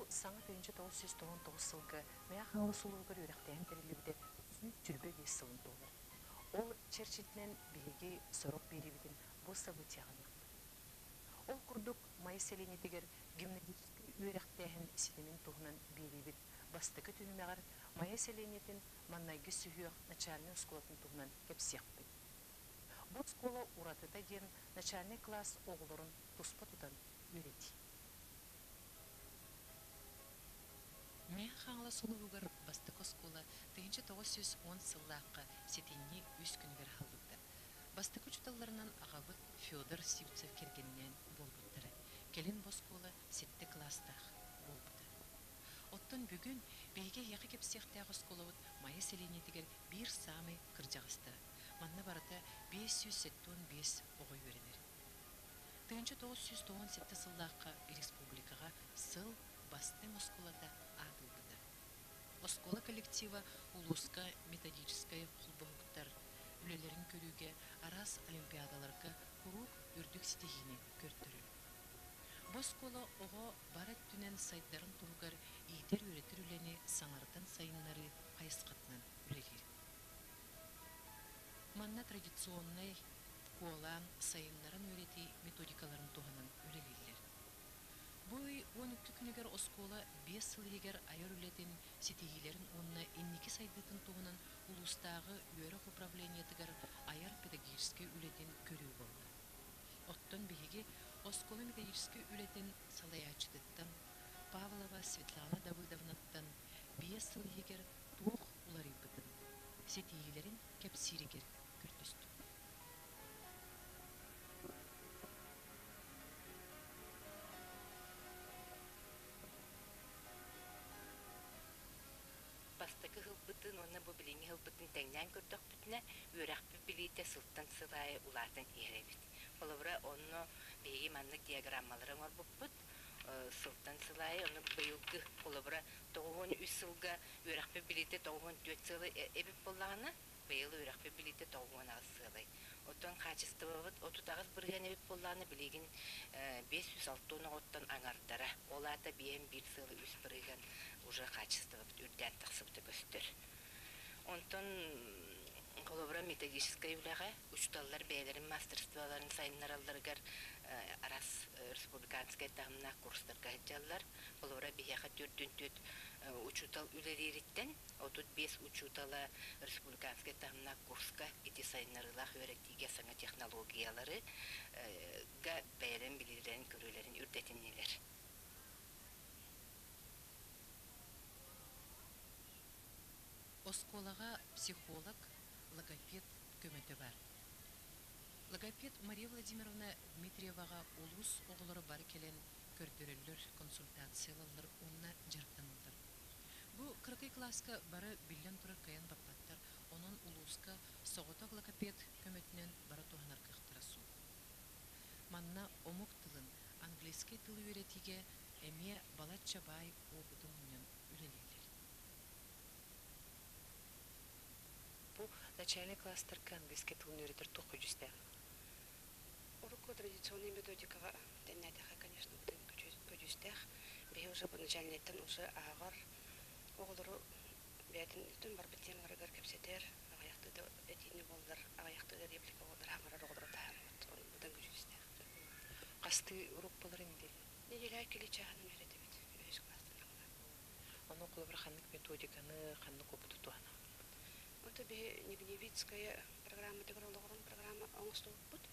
саҥа 1999 сылга Мэҥэ Хаҥалас улууһугар үөрэхтээһин тэриллибитэ 125 сылын туолар. Ол чэрчитинэн биһиги сорох биэриибитин бу событиеҕа аныахпыт. Ол курдук, Майа сэлиэнньэтигэр гимназическай үөрэхтээһин ситимин туһунан биэриибит бастакы түһүмэҕэр Майа сэлиэнньэтин маҥнайгы сүһүөх начальнай оскуолатын туһунан кэпсиэхпит. Бу оскуола уратыта диэн начальнай кылаас оҕолорун туспа тутан үөрэтии. Мэҥэ Хаҥалас улууһугар бастакы оскуола 1910 сыллаахха сэтинньи үс күнүгэр аһыллыбыта. Бастакы учууталларынан аҕабыт Федор Сивцев кэргэнинээн буолбуттара. Кэлин бу оскуола сэттэ кылаастаах буолбута. Оттон бүгүн биһиги эһиэхэ кэпсиэхтээх оскуолабыт Майа сэлиэнньэтигэр биир саамай кырдьаҕастара. Манна барыта 575 оҕо үөрэнэр. 1997 сыллаахха республикаҕа сыл бастыҥ оскуолата аатырбыта. Оскуола коллектива улууска методическай холбоһуктар үлэлэрин көрүүгэ араас олимпиадаларга куруук үрдүк ситиһиини көрдөрөр. Бу оскуола оҕо бары өттүнэн сайдарын туһугар иитэр-үөрэтэр үлэни саҥардан сайыннарыы хайысхатынан үлэлиир. Манна традиционнай куолаан сайыннаран үөрэтии методикаларын туһанан үлэлииллэр. Бу ый 12 күнүгэр оскуола биэс сыл иһигэр айар үлэтин, ситиһиилэрин уонна инники сайдыытын туһунан улуустааҕы үөрэх управлениетыгар айар педагогическай үлэтин көрүү буолла. Оттон биһиги оскуола методическай үлэтин салайааччытыттан Павлова Светлана Давыдовнаттан биэс сыл иһигэр туох уларыйбытын, ситиһиилэрин кэпсииригэр көрдөстүм. Бастакы ыһылбытын уонна бу билиҥҥи ыһылбытын тэҥнээн көрдөхпүтүнэ, үөрэхпит билиитэ сылтан сыл аайы улаатан иһэр эбит. Холобура, онно биһиги маннык диаграммалары оҥорбуппут. Сылтан сыл аайы, ону быйылгы, холобура, 93 сылга үөрэхпит билиитэ 94 сылы эбит буоллаҕына, быйыл үөрэхпит билиитэ 98 сыалай. Оттон хаачыстыбабыт 38% эбит буоллаҕына, билигин 560 оҕоттон аҥардара. Ол аата биэһин биир сыалы 3% уже хаачыстыбабыт үрдээн тахсыбыта көстөр. Онтон холобура методическай үлэҕэ учууталлар бэйэлэрин маастарыстыбаларын сайыннаралларыгар араас республиканскай таһымнаах курстарга сылдьаллар. Холобура биһиэхэ төрдүн түөрт учуутал үлэлиириттэн 35 учуутала республиканскай таһымнаах курска ити сайыннарыылаах үөрэтиигэ саҥа технологиялары га бэйэлэрин билиилэрин-көрүүлэрин үрдэтиннилэр. Оскуолаҕа психолог, логопед көмөтө баар. Логопед Мария Владимировна Дмитриеваҕа улуус оҕолоро бары кэлэн көрдөрөллөр, консультация ылаллар уонна дьарыктаналлар. Бу кыракый кылааска бары биллэн турар кыайан баппаттар, онон улууска соҕотох логопед көмөтүнэн бары туһанар кыахтара суох. Манна омук тылын, английскай тылы үөрэтиигэ эмиэ балачча баай уопуту мунньан үлэлииллэр. Бу начальнай класстарга английскай тылын үөрэтэр туох көдьүүстээх? Урукку традиционный методикаҕа тэннээтэххэ, конечно, быдан көдьүүстээх. Биһи уже начальнайтан уже ааҕар оҕолору бэйэтин барбыт темаларыгар кэпсэтэр, аҕыйахтыы да этиини буоллар, аҕыйахтыы да реплика буоллар хаҥарар оҕолору таһаарабыт. Быдан көдьүүстээх. Хастыы уруок буоларын неделя? Неделя иккилии чааһынан үөрэтэбит, үһүс класстан аҕалаан. Ону холобура ханнык методиканы, ханнык опыту туһанаҕыт? Ото биһи Нигневицкая программатыгар олоҕуран программа оҥостубуппут.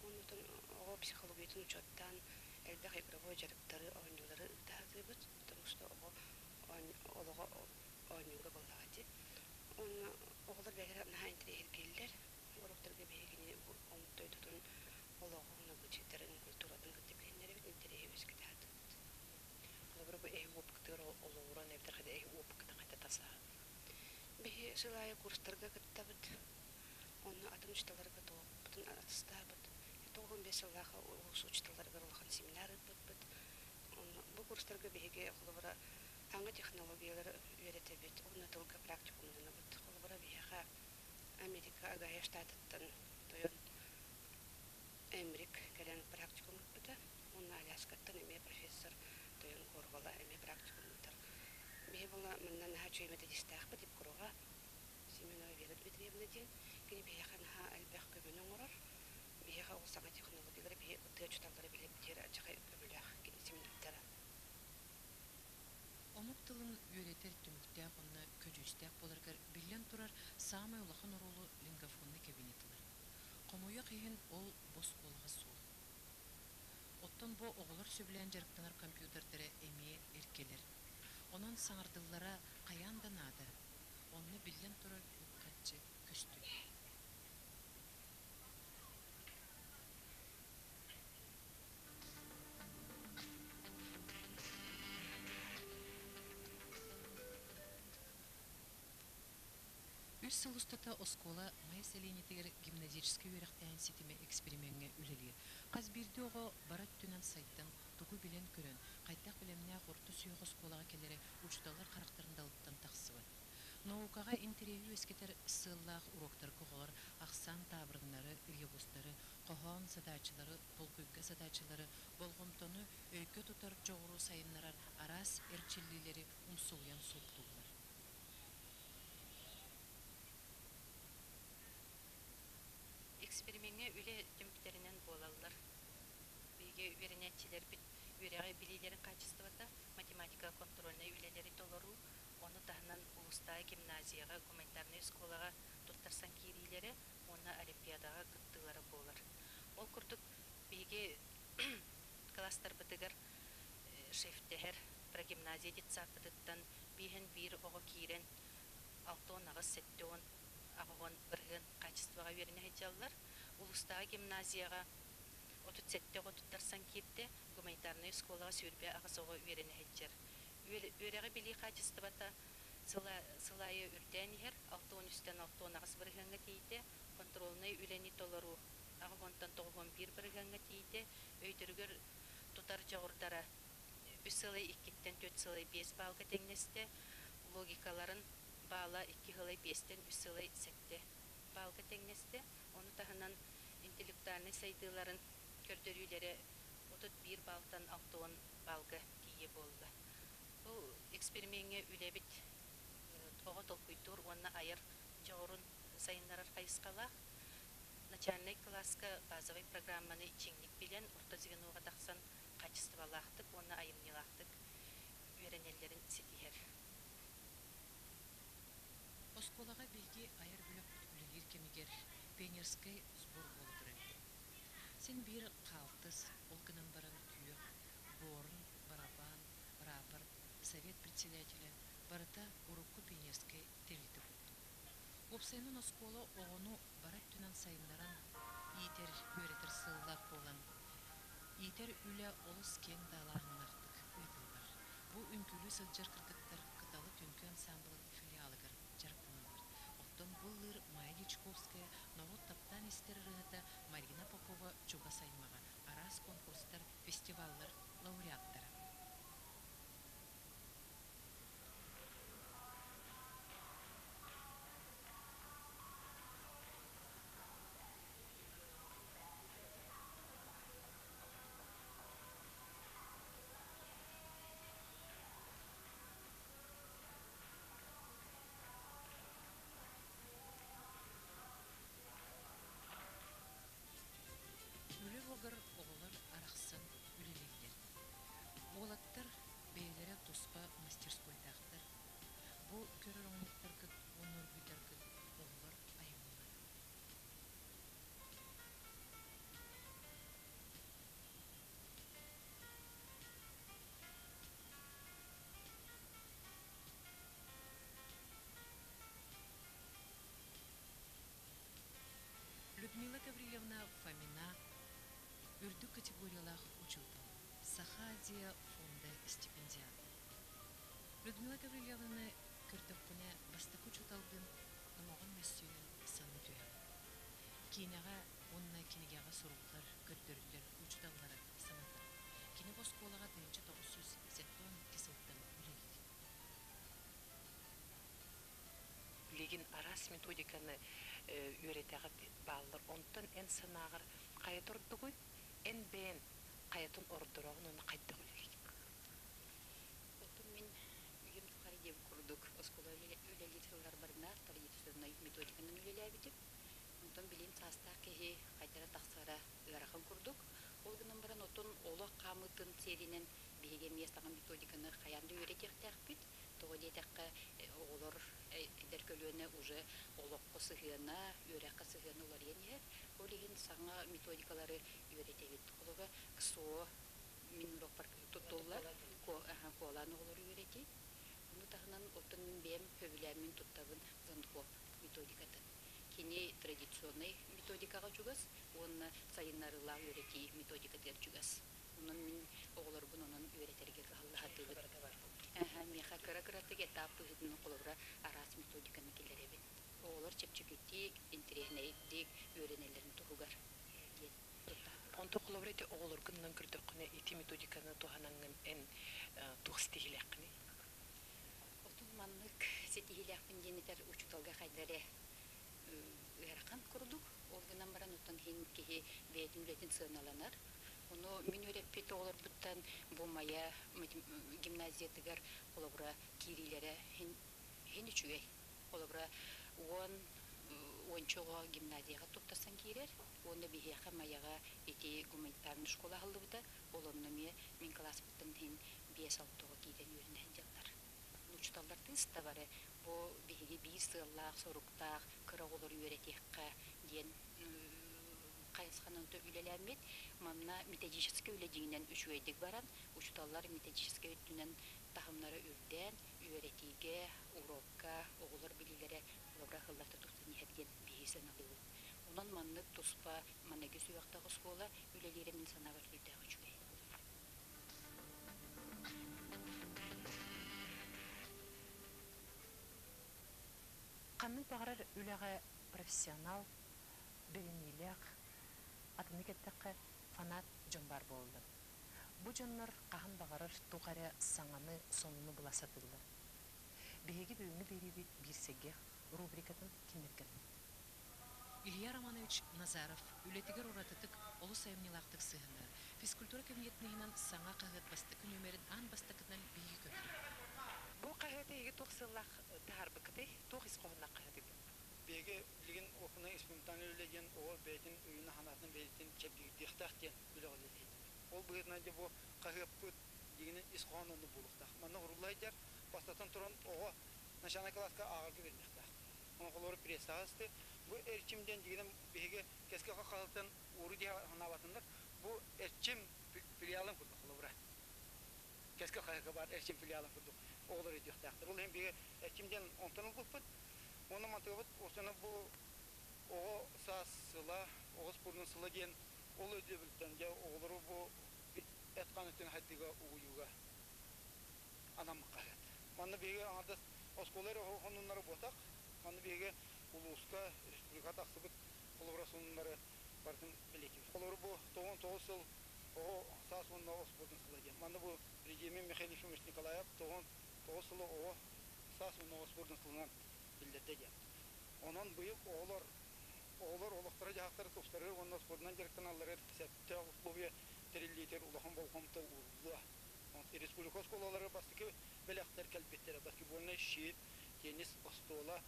Оннутун оҕо психологиятын учуоттаан элбэх игровой дьарыктары, оонньуулары ыыта сатыыбыт, потому что оҕо олоҕо оонньууга буоллаҕа дии. Уонна оҕолор бэйэлэрэ наһаа интэриэһиргииллэр. Уруоктарга биһигини омук дойдутун олоҕун, обычайдарын, культуратын кытта билиһиннэрэбит, интэриэһи үөскэтэ сатыыбыт. Холобура, бу эһи уопукытыгар олоҕуран эбэтэр эһи уопуккутун хайда тасаһан? Биһи сыл аайы курстарга кыттабыт. Онно атын учууталларга туохпутун атастаабыт. 95 сыллаах улуус учууталларыгар улахан семинар ыыппыппыт. Онно бу курстарга биһиги холобура саҥа технологиялары үөрэтэбит уонна тылга практикумнанабыт. Холобура биһиэхэ Америка Огайо штатыттан тойон Эмрик кэлэн практикум ыыппыта. Уонна Аляскаттан эмиэ профессор Тойон Корвала эмиэ практикум ыытар. Биһи була манна наһаа үчүгэй методистаахпыт ИПКРО-ҕа Семенова Вера Дмитриевна диэн. Кини биһиэхэ наһаа элбэх көмөнү оҥорор. Биһиэхэ ол саҥа технологиялары биһи тыа учууталлара билэр адьахай көмөлөөх кини семинардара. Омук тылын үөрэтэр түмүктээх уонна көдьүүстээх буоларыгар, биллэн турар, саамай улахан оруолу лингафоннай кабинет ылар. Хомойуох иһин, ол бу оскуолаҕа суох. Оттон бу оҕолор сөбүлээн дьарыктанар компьютердара эмиэ эргэлэр. Онон саҥардыллара хайаан да наада. Онно, биллэн турар, үп-харчы көстүү. Үс сыл устата оскуола Майа сэлиэнньэтигэр гимназическай үөрэхтээһин ситимэ эксперимеҥҥэ үлэлиир. Хас биирдии оҕо бары өттүнэн сайдан, тугу билэн-көрөн, хайдах бэлэмнээх орто сүһүөх оскуолаҕа кэлэрэ учууталлар харахтарын далыттан тахсыбат. Наукаҕа интэриэһи үөскэтэр сыаллаах уруоктарга оҕолор ахсаан таабырыннары, ребустары, хоһоон сатааччылары, толкуйга сатааччылары, болҕомтону өйгө тутар дьоҕуру сайыннарар араас эрчиллиилэри умсугуйан суоттууллар. Эксперимеҥҥэ үлэ түмүктэринэн буолаллар. Биһиги үөрэнээччилэрбит үөрэҕи билиилэрин хаачыстыбата, математика контрольнай үлэлэри толоруу, ону таһынан улуустааҕы гимназияҕа, гуманитарнай оскуолаҕа туттарсан киириилэрэ уонна олимпиадаҕа кыттыылара буолар. Ол курдук биһиги кылаастарбытыгар шефтэһэр прогимназия детсадпытыттан бииһэн биир оҕо киирэн 68, 70, 80 бырыһыан хаачыстыбаҕа үөрэнэ сылдьаллар. Улуустааҕы гимназияҕа 37 оҕо туттарсан киирдэ, гуманитарнай оскуолаҕа 28 оҕо үөрэнэ сылдьар. Үөрэҕи билии хаачыстыбата сыл аайы үрдээн иһэр, 63-тэн 68 бырыһыаҥҥа тиийдэ, контрольнай үлэни толоруу 80-тан 91 бырыһыаҥҥа тиийдэ, өйдөрүгэр тутар дьоҕурдара үс сылай иккиттэн түөрт сылай биэс баалга тэҥнэстэ, логикаларын баала икки сылай биэстэн үс сылай сэттэ баалга тэҥнэстэ. Ону таһынан интеллектуальнай сайдыыларын көрдөрүүлэрэ 31 баалтан 60 баалга тиийэ буолла. Бу эксперимеҥҥэ үлэбит оҕо толкуйдуур уонна айар дьоҕурун сайыннарар хайысхалаах. Начальнай кылааска базовай программаны чиҥник билэн, орто звеноҕа тахсан хаачыстыбалаахтык уонна айымньылаахтык үөрэнэллэрин ситиһэр. Оскуолаҕа биһиги айар бөлөхпүт үлэлиир кэмигэр пионерскай сбор буола турар этэ. Син биир хаалтыс, ол гынан баран күөх, горн, барабан, рапорт, совет председателэ барыта урукку пионерскай тэрилтэ курдук. Уопсайынан оскуола оҕону бары өттүнэн сайыннаран иитэр, үөрэтэр сыаллаах буолан, иитэр үлэ олус киэҥ даалааһыннаахтык ыытыллар. Бу үҥкүүлүү сылдьар кыргыттар Кыталык үҥкүү ансаамбылын филиалыгар дьарыктаналлар. Оттон бу ыллыыр Майя Дьячковская норуот таптаан истэр ырыаһыта Марина Попова чугас аймаҕа, араас конкурстар, фестиваллар лауреаттара. Үлэ уруогар оҕолор арахсан үлэлииллэр. Уолаттар бэйэлэрэ туспа мастерскойдаахтар. Бу көрөр оҥоһуктаргыт уонна уруһуйдаргыт оҕолор айымньылара. Людмила Гаврильевна Фомина үрдүк категориялаах учуутал, Саха-Азия фонда стипендиата. Людмила Гаврильевнаны көрдөххүнэ бастакы учууталгын номоҕон мөссүөнүн саныы түһэҕин. Киинэҕэ уонна кинигэҕэ суруллар, көрдөрүллэр учууталлары санатар. Кини бу оскуолаҕа 1972 сылтан үлэлиир. Билигин араас методиканы үөрэтэҕит бааллар. Онтон эн санааҕар хайата ордугуй? Эн бэйэн хайатын ордороҕун уонна хайдах үлэлиигин? курдук оскуола үлэлиир сылларбарына традиционнай методиканан үлэлээбитим. Онтон билин саастаах киһи хайдара тахсара ыарахан курдук. Ол гынан баран отон олох хаамыытын сиэринэн биһиги эмиэ саҥа методиканы хайаан да үөрэтиэхтээхпит. Тоҕо диэтэххэ, оҕолор эдэр көлүөнэ уже олоххо сыһыана, үөрэххэ сыһыана уларыйан иһэр. Ол иһин саҥа методикалары үөрэтэбит. Холобура, КСО мин уруокпар туттуллар, куолаан оҕолору үөрэтии. Ону таһынан оттон мин бэйэм сөбүлээммин туттабын Занкоп методикатын. Кини традиционнай методикаҕа чугас уонна сайыннарыылаах үөрэтии методикатыгар чугас. Онон мин оҕолорбун онон үөрэтэргэ кыһалла сатыыбын. Миэхэ кыра-кыратык этап быһыытынан холобура араас методиканы киллэрэбин. Оҕолор чэпчэкитик, интэриэһинэйдик үөрэнэллэрин туһугар диэн туттаһабын. Онто холобура ити оҕолоргунан көрдөххүнэ ити методиканы туһанаҥҥын эн туох ситиһиилээххиний? Отун маннык ситиһиилээхпин диэн этэр учууталга хайда эрэ ыарахан курдук. Ол гынан баран оттон иһин киһи бэйэтин үлэтин сыаналанар. Ону мин үөрэппит оҕолорбуттан бу Майа гимназиятыгар холобура киириилэрэ иһин үчүгэй. Холобура уон уонча оҕо гимназияҕа туттарсан киирэр уонна биһиэхэ Майаҕа ити гуманитарнай школа аһыллыбыта. Ол онно эмиэ мин кылааспыттан иһин биэс-алта оҕо киирэн үөрэнэ сылдьаллар. Учууталлартыын сыта бары бу биһиги биир сыаллаах, соруктаах кыра оҕолору үөрэтиэххэ диэн хайысханан үлэлээммит. Манна методическай үлэ дьиҥинэн үчүгэйдик баран, учууталлар методическай өттүнэн таһымнара үрдээн, үөрэтиигэ, урокка оҕолор билиилэрэ холобура ыһылларта тустан иһэр диэн биһиги сыаналыыбыт. Онон маннык туспа маныгы сүһүөхтээх оскуола үлэлиирэ мин санаабар сүрдээх үчүгэй. Ханнык баҕарар үлэҕэ профессионал, бэриниилээх, атыннык эттэххэ, фанат дьон баар буолаллар. Бу дьоннор хаһан баҕарар туох эрэ саҥаны, сонуну була сатыыллар. Биһиги бүгүҥҥү биэриибит биир сэргэх рубрикатын кинилэргэ аныыбыт. Илья Романович Назаров үлэтигэр уратытык, олус айымньылаахтык сыһыаннар. Физкультура кабинетын иһинэн саҥа хаһыат бастакы нүөмэрин аан бастакытынан биһиги көрдүбүт. Бу хаһыаты эһиги туох сыаллаах таһаарбыккытый? Туох ис хоһоонноох хаһыатый бу? Биһиги билигин опытнай экспериментальнай үлэ диэн оҕо бэйэтин өйүн-санаатын бэйэтин чэбдигирдиэхтээх диэн үлэҕэ үлэлэһэбит. Ол быһыытынан дьэ бу хаһыаппыт дьиҥинэн ис хоһоон оннук буолуохтаах. Манна урулла сылдьар, бастатан туран оҕо начальнай кылааска ааҕарга үөрэниэхтээх. Оҥолору прессаҕа ысты. Бу эрчим диэн дьиҥинэн биһиги кэскил хаһыаттан ууру дии санаабатыннар. Бу эрчим филиалын курдук холобура. Кэскил хаһыакка баар эрчим филиалын курдук оҕолор өйдүөхтээхтэр. Ол иһин биһиги эрчим диэн онтон ылбыппыт. Уонна мантыгабыт осена бу оҕо саас сыла, оҕо спордун сыла диэн ол өйдөбүлтэн дьэ оҕолору бу эт-хаан өттүн хайдыыга угуйууга анаммыт хаһыат. Манна биһиги аҥардас оскуола эрэ сонуннара буотах, манна биһиги улууска, республикаҕа тахсыбыт холобура сонуннары барытын бэлиэтиибит. Холобура бу 99 сыл оҕо саас уонна оҕо спордун сыла диэн. Манна бу Президент Михаил Ефимович Николаев 99 сылы оҕо саас уонна оҕо спордун сылынан биллэрдэ диэн. Онон быйыл оҕолор оҕолор олохторо-дьаһахтара тупсарыгар уонна спордунан дьарыктаналларыгар сөптөөх условия тэриллиитигэр улахан болҕомто ууруллуо. Республика оскуолаларыгар бастакы бэлэхтэр кэлбиттэрэ баскетбольнай щит, теннис остуола,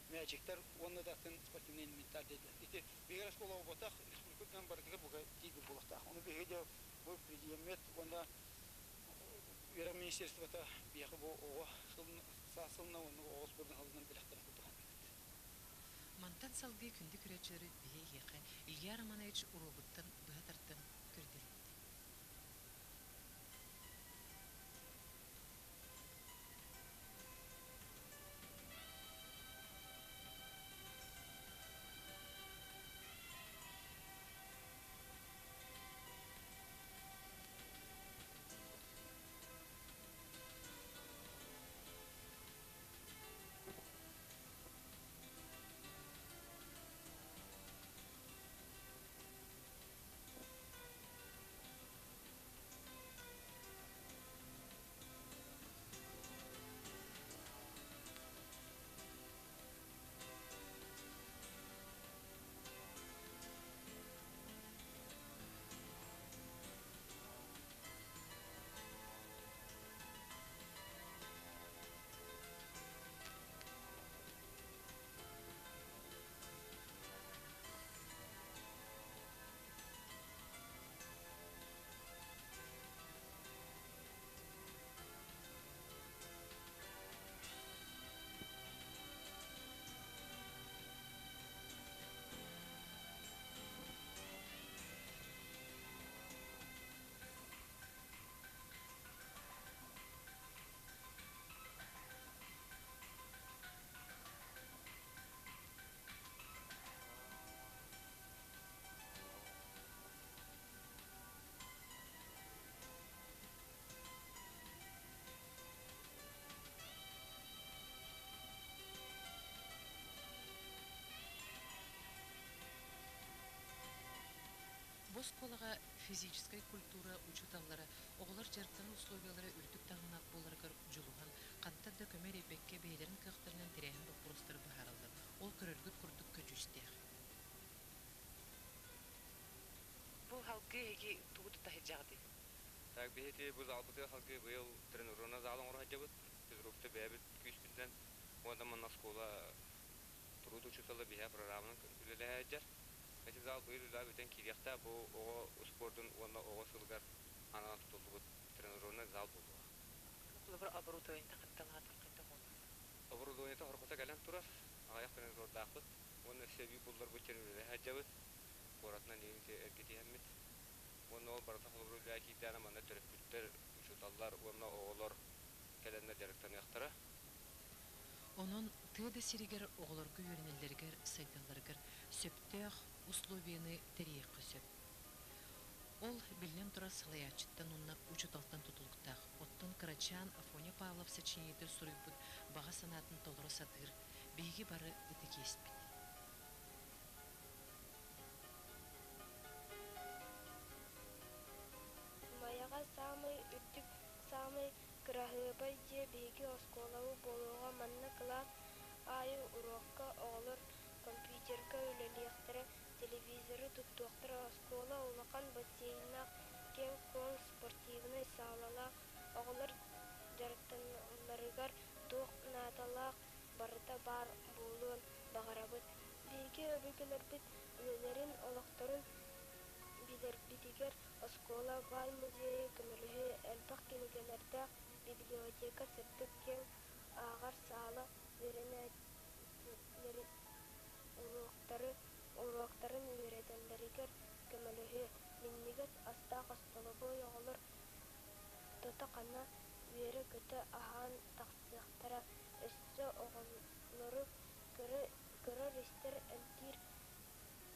мячиктар уонна да атын спортивный инвентарь диэтилэр. Ити биһиги оскуола буолбатах, республикатынан барытыгар бука тиийбит буолуохтаах. Ону биһиги дьэ бу президеммит уонна үөрэх министерствота биһиэхэ бу оҕо саас сылына уонна оҕо спордун сылынан бэлэхтэрин курдук саныыбыт. Мантан салгыы күндү көрөөччүлэри биһи эһиэхэ Илья Романович уруогуттан быһа тардан көрдөрөбүт. Бу оскуолаҕа физическэй культура учууталлара оҕолор дьарыктанар условиялара үрдүк таһымнаах буоларыгар дьулуһан, хантан да көмө эрэйбэккэ бэйэлэрин кыахтарынан тэрээһин боппуруостары быһаараллар. Ол көрөргүт курдук көдьүүстээх. Бу халгыы эһиги тугу тута сылдьаҕытый? Так биһиги бу залбытыгар халгыы быйыл тренажернай зал оҥоро сылдьабыт. Физрукта бэйэбит күүспүтүнэн уонна манна оскуола труд учуутала биһиэхэ программанан үлэлэһэ сылдьар. Ити зал быйыл үлэҕэ бүтэн киириэхтээх бу оҕо спордун уонна оҕо сылыгар анаан тутуллубут тренажернай зал буолуоҕа. Холобур, оборудованиета хантан хайдах буолар? Оборудованиета хорҕото кэлэн турар, аҕыйах тренажердаахпыт уонна өссө эбии булларбыт диэн үлэлэһэ сылдьабыт. Куоратынан эргитиһэммит. Уонна ол барыта холобур үлэҕэ киирдэҕинэ манна төрөппүттэр, учууталлар уонна оҕолор кэлэннэр дьарыктаныахтара. Онон тыа да сиригэр оҕолорго үөрэнэллэригэр, сайдалларыгар сөптөөх условиены тэрийиэххэ сөп. Ол, биллэн турар, салайааччыттан уонна учууталтан тутулуктаах. Оттон кырачаан Афоня Павлов сочинениетыгар суруйбут баҕа санаатын толоро сатыыр биһиги бары ытык иэспит. Майаҕа саамай үрдүк, саамай кыраһыабай дьиэ биһиги оскуолабыт буолуоҕа. Манна кылаас аайы уруокка оҕолор компьютерга үлэлиэхтэрэ, телевизоры туттуохтара. Оскуола улахан бассейннаах, киэҥ-куоҥ спортивнай саалалаах, оҕолор дьарыктаналларыгар туох наадалаах барыта баар буолуон баҕарабыт. Биһиги өбүгэлэрбит үлэлэрин, олохторун билэрбитигэр оскуола баай музейа көмөлөһүө, элбэх кинигэлэрдээх библиотека, сырдык киэҥ ааҕар саала, үөрэнээччилэр уруоктары уруоктарын үөрэтэллэригэр көмөлөһүө, минньигэс астаах остолобуой оҕолор тото-хана үөрэ-көтө аһаан тахсыахтара, өссө оҕолору көрөр-истэр, эмтиир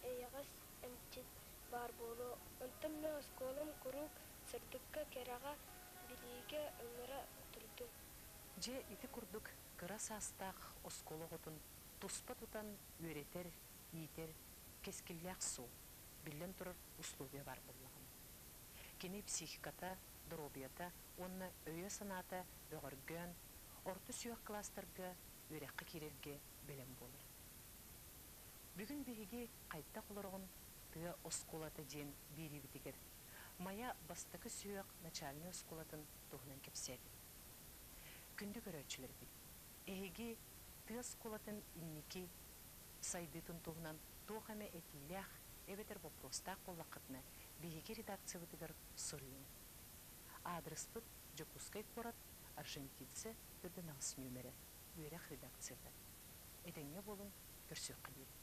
эйэҕэс эмчит баар буолуо. Онтон мин оскуолам куруук сырдыкка, кэрэҕэ, билиигэ ыҥыра турдун. Дьэ, ити курдук кыра саастаах оскуола оҕотун туспа тутан үөрэтэр, иитэр кэскиллээх суол, биллэн турар, условия баар буоллаҕына. Кини психиката, доруобуйата уонна өйө-санаата бөҕөргөөн, орто сүһүөх кылаастарга үөрэххэ киирэргэ бэлэм буолар. Бүгүн биһиги Хайдах олороҕун тыа оскуолата диэн биэриибитигэр Майа бастакы сүһүөх начальнай оскуолатын туһунан кэпсээтибит. Күндү көрөөччүлэрбит, эһиги тыа оскуолатын инники сайдыытын туһунан туох эмэ этиилээх эбэтэр боппуруостаах буоллаххытына, биһиги редакциябытыгар суруйуҥ. Аадырыспыт Дьокуускай куорат, Аржантица төрдүн аҕыс нүөмэрэ, үөрэх редакцията. Этэҥҥэ буолуҥ, көрсүөххэ диэри.